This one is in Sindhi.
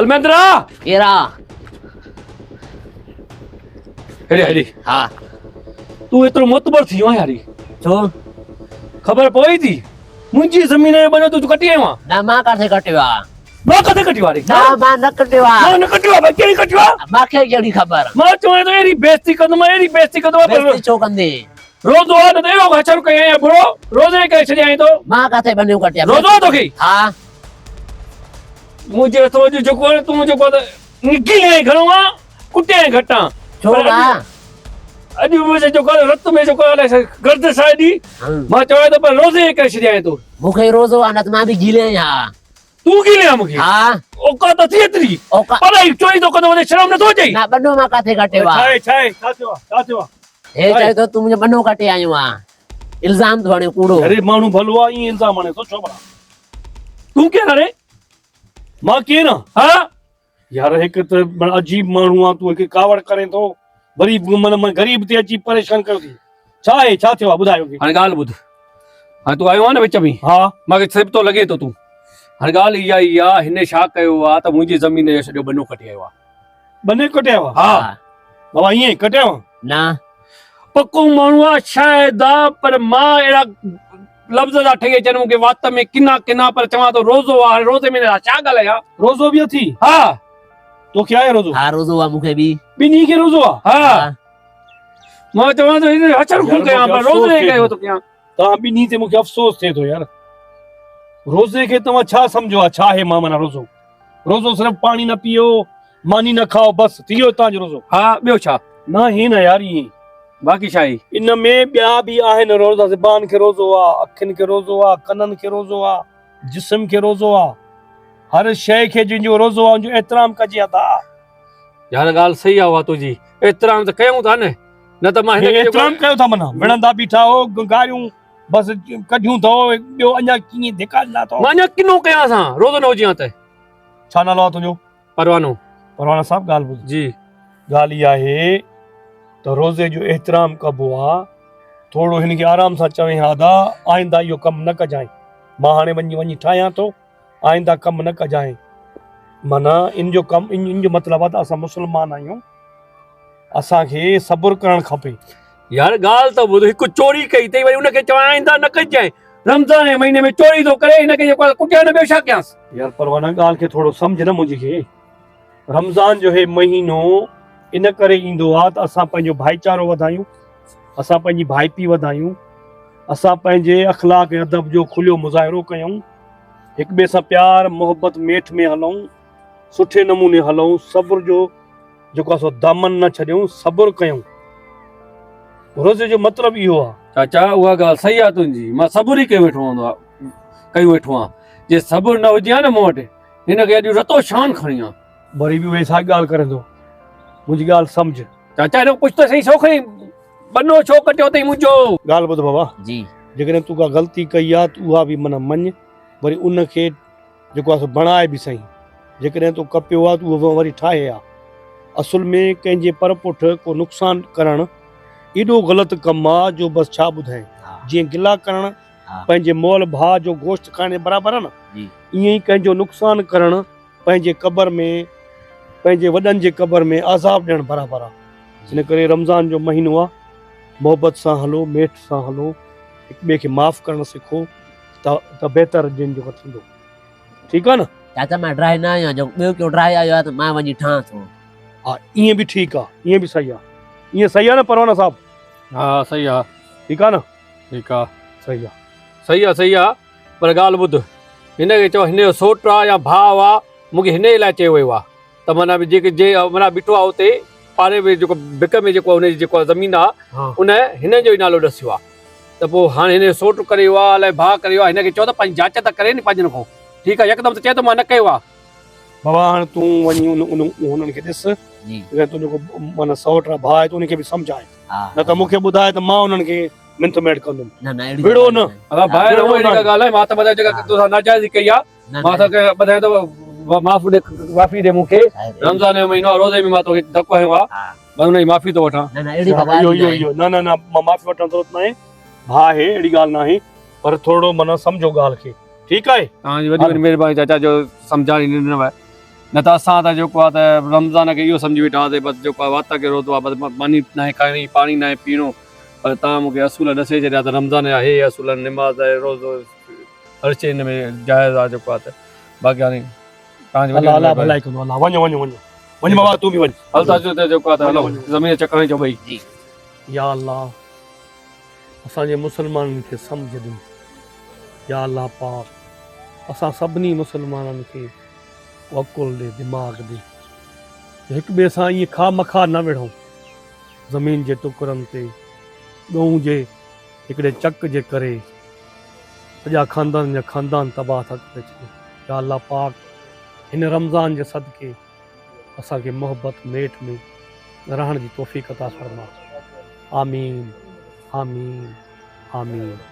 الميندرا ڪيرا هيڏي هيڏي ها تون ايترو معتبر ٿي ويو آهين ياري ڇو خبر پوي ٿي منهنجي زمين جو ٻنو تون ڪٽي آيو آهين نه مان ڪاٿي ڪٽيو آ مان ڪاٿي ڪٽيو آ ري نه مان نه ڪٽيو آ مان نه ڪٽيو آ ڀاء ڪهڙي ڪٽيو آ مان کي ڪهڙي خبر مان چوان ٿو اهڙي بيعزتي ڪندم اهڙي بيعزتي ڪندم بيعزتي ڇو ڪندي روزو آ نه ته اهڙو حشر ڪيائين برو روزي ڪري ڇڏيائين تو مان ڪاٿي ٻنيون ڪٽيا روزو آ توکي ها منهنجي هٿ اڄ جيڪو آهي تون جيڪو آهي نڪي آهين گهڻو آ ڪٽي آهين گهٽ آ ڇو آ اڄ منهنجي جيڪو آهي رت ۾ جيڪو آهي گردش آهي ڏي مان چوان ٿو پر روزي ڪري ڇڏيائين تو مون کي روزو آ نه ته مان به گيلي آهيان ها تون گيلي آ مون کي ها اوقات اٿي ايتري اوقات پر هي چوري ٿو ڪندو وڃي شرم نٿو اچي نه ٻنو مان ڪاٿي ڪٽيو آ ڇا ڇا ڇا ٿيو آ ڇا ٿيو آ هي چئي ٿو تون منهنجو ٻنو ڪٽي آيو آ الزام ٿو هڻي ڪوڙو اري ماڻهو ڀلو آ ائين الزام هڻي ٿو ڇو ڀلا تون ڪير آ ري مان ڪير آ ها يار هڪ ته عجيب ماڻهو آ تون هڪ ڪاوڙ ڪرين ٿو وري من من غريب تي اچي پريشان ڪيو ٿي ڇا آهي ڇا ٿيو آ ٻڌايو کي هاڻي ڳالهه ٻڌ هاڻي تون آيو آ نه وچ ۾ ها مانکي سڀ ٿو لڳي ٿو تون هاڻي ڳالهه اها ئي آ هن ڇا ڪيو آ ته منهنجي زمين جو سڄو ٻنو ڪٽي آيو آ ٻنو ڪٽي آيو آ ها بابا ائين ڪٽي آيو نه پڪو ماڻهو آ شايد آ پر مان اهڙا لفظ ٿا ٺهي اچن مونکي وات ۾ ڪنا ڪنا پر چوان ٿو روزو آ هاڻي روزي ۾ ڇا ڳالهايان روزو به اٿي ها توکي آهي روزو ها روزو آ مونکي به ٻنهي کي روزو آ ها مان چوان ٿو هن حشر خون ڪيان پر روزو نه ڪيو ٿو ڪيان توهان ٻنهي تي مونکي افسوس ٿئي ٿو يار روزي کي توهان ڇا سمجهو آ ڇا آهي مان معنيٰ روزو روزو صرف پاڻي نه پيئو ماني نه کائو بس ٿي ويو تان جو روزو. ها ٻيو ڇا؟ نه هي نه يار ائين. باقي ڇا هي؟ ان ۾ ٻيا به آهن روزا زبان کي روزو آ اکين کي روزو آ ڪنن کي روزو آ جسم کي روزو آ هر شيء کي جنهن جو روزو آ ان جو احترام ڪجي ادا. يار ڳالهه صحيح آ اها تنهنجي احترام ته ڪيون ٿا نه نه ته مان هن کي احترام ڪيو ٿا معنيٰ وڙهندا بيٺا هو گاريون بس ڪڍيون اٿو ٻيو اڃا ڪيئن ڌڪا ڏنا اٿو. مان اڃا ڪنو ڪيان سان روزو نه هجي ها ته. ڇا نالو آ تنهنجو؟ پروانو. پروانه صاحب ڳالهه ٻڌ. جي. ڳالهه اها آهي ته روزي جو احترام ڪبو آ ٿورو هن کي آرام سان چوين ها ادا آئنده اهو ڪم نه ڪجانء مان هاڻي وڃي وڃي ٺاهيان ٿو آئنده ڪم نه ڪجانء معنيٰ ان جو ڪم ان جو مطلب آ ته اسان مسلمان آهيون اسان کي صبر ڪرڻ کپي. يار ڳالهه ته ٻڌ هڪ چوري ڪئي اٿئي وري ان کي چوان آئنده نه ڪجانء رمضان جي مهيني ۾ چوري ٿو ڪري هن کي جيڪو آهي ڪٽيان نه ٻيو ڇا ڪيانس. يار پروانه ڳالهه کي ٿورو سمجهه نه منهنجي کي رمضان جو هي مهينو ان ڪري ايندو آ ته اسان پنهنجو ڀائيچارو وڌايون اسان پنهنجي ڀائپي وڌايون اسان پنهنجي اخلاق ۽ ادب جو کليو مظاهرو ڪيون هڪ ٻئي سان پيار محبت ميٺ ۾ هلون سٺي نموني هلون صبر جو جيڪو آ سو دامن نه ڇڏيون صبر ڪيون روزي جو مطلب اهو آ. چاچا اها ڳالهه صحيح آ تنهنجي مان صبر ئي ڪيو ويٺو هوندو آ ڪيو ويٺو آن جي صبر نه هجي ها نه مون وٽ هن کي اڄ رتو شان کڻي ها. وري به اهي ساڳي ڳالهه ڪرين ٿو منهنجي ڳالهه سمجهه. چاچا هن کان پڇ ته سهي ڇو کڻي ٻنو ڇو ڪٽيو اٿئي منهنجو. ڳالهه ٻڌ بابا جي. جيڪڏهن تون ڪا غلطي ڪئي آ ته اها به معنيٰ مڃ وري ان کي جيڪو آ سو بڻائي به سهي. جيڪڏهن تو ڪپيو آ ته اهو وري ٺاهي آ. اصل ۾ ڪنهن جي پر پٺ ڪو نقصان ڪرڻ ايڏو غلط ڪم آ جو بس ڇا ٻڌايان. جيئن گلا ڪرڻ پنهنجي مئل ڀاء جو گوشت کائڻ جي برابر آ نه ائين ئي ڪنهن جو نقصان ڪرڻ پنهنجي قبر ۾ پنهنجي وڏن جي قبر ۾ عذاب ڏيڻ برابر آ. ان ڪري رمضان جو مهينو آ محبت سان هلو ميٺ سان هلو هڪ ٻئي کي معاف ڪرڻ سکو. ته بهتر جن جو ٿيندو ٺيڪ آ نه. چاچا مان ڊرائي نه آيو آهيان جو ٻيو ڪيو ڊرائي آيو آهي ته مان وڃي ٺهان ٿو. ها ائين به ٺيڪ آ ائين به صحيح آ ائين صحيح آ نه پروانه صاحب. ها صحيح آ. ٺيڪ آ نه. ٺيڪ آ. صحيح آ. صحيح آ صحيح آ پر ڳالهه ٻڌ هن کي چئو هن جو سوٽ آ يا ڀاء آ مون کي هن جي لاء چيو ويو آ ته معنيٰ جيڪي جي معنيٰ بيٺو آ اتي پاڙي ۾ جيڪو ڀڪ ۾ جيڪو هن جي جيڪو زمين آ ان هن جو ئي نالو ڏسيو آ ته پوء هاڻي هن جو سوٽ ڪري ويو آ الائي ڀاء ڪري ويو آ هن کي چئو ته پنهنجي جاچ ته ڪري ني پنهنجن کان ٺيڪ آ يڪدم ته چئي ٿو مان نه ڪيو آ. بابا هاڻي تون وڃي ان ان هنن کي ڏس جيڪڏهن تنهنجو ڪو معنيٰ سئوٽ آ ڀاء آهي ته ان کي به سمجهاء نه ته مون کي ٻڌاء ته مان انهن کي منٿ ميڙ ڪندم وڙهو نه ابا ڀاء اهڙي ڪا ڳالهه آهي مان ته ٻڌايو جيڪا تو سان ناجائزي ڪئي آ مان توکي ٻڌايان ٿو معاف ڏي معافي ڏي مون کي رمضان جو مهينو آ روزي ۾ مان توکي ڌڪ هنيو آ مان ان جي معافي ٿو وٺان. نه نه اهڙي ڪا ڳالهه ناهي. نه نه نه مان معافي وٺڻ ضرورت ناهي ڀاء آهي اهڙي ڳالهه ناهي پر ٿورڙو معنيٰ سمجهو ڳالهه کي ٺيڪ آهي. توهان جي وڏي وڏي مهرباني چاچا جو سمجهاڻي ڏنو. نه ته اسان ته جيڪو آ ته رمضان کي اهو سمجهي ويٺا هئاسين بس جيڪو آ وات کي روزو آ بس ماني ناهي کائڻي پاڻي ناهي پيئڻو پر توهان مون کي اصول ڏسي ڇڏيا ته رمضان جا هي اصول آهن نماز ۽ روزو هر شيء هن ۾ جائز آ جيڪو آ ته باقي هاڻي توهان جي وڏي الله الله ڀلائي ڪندو الله وڃو وڃو وڃو وڃ بابا تون به وڃ هل ٿا اچو ته جيڪو آ ته هلو زمين چڪر هڻي اچو ٻئي. جي. يا الله اسان جي مسلمانن کي سمجهه ڏي يا الله پاڪ اسان سڀني مسلمانن کي عقل ڏي دماغ ڏي جو هڪ ٻئي سان ائين خواهه مخواهه نه وڙهون زمين جي ٽڪرن تي ڳئون جي هڪڙي چڪ جي ڪري سڄا خاندان جا خاندان تباهه ٿا ڪري ڇڏيون يا الله پاڪ هن رمضان جي صدقي اسان کي محبت ميٺ ۾ رهڻ جي توفيق عطا فرما آمين آمين آمين.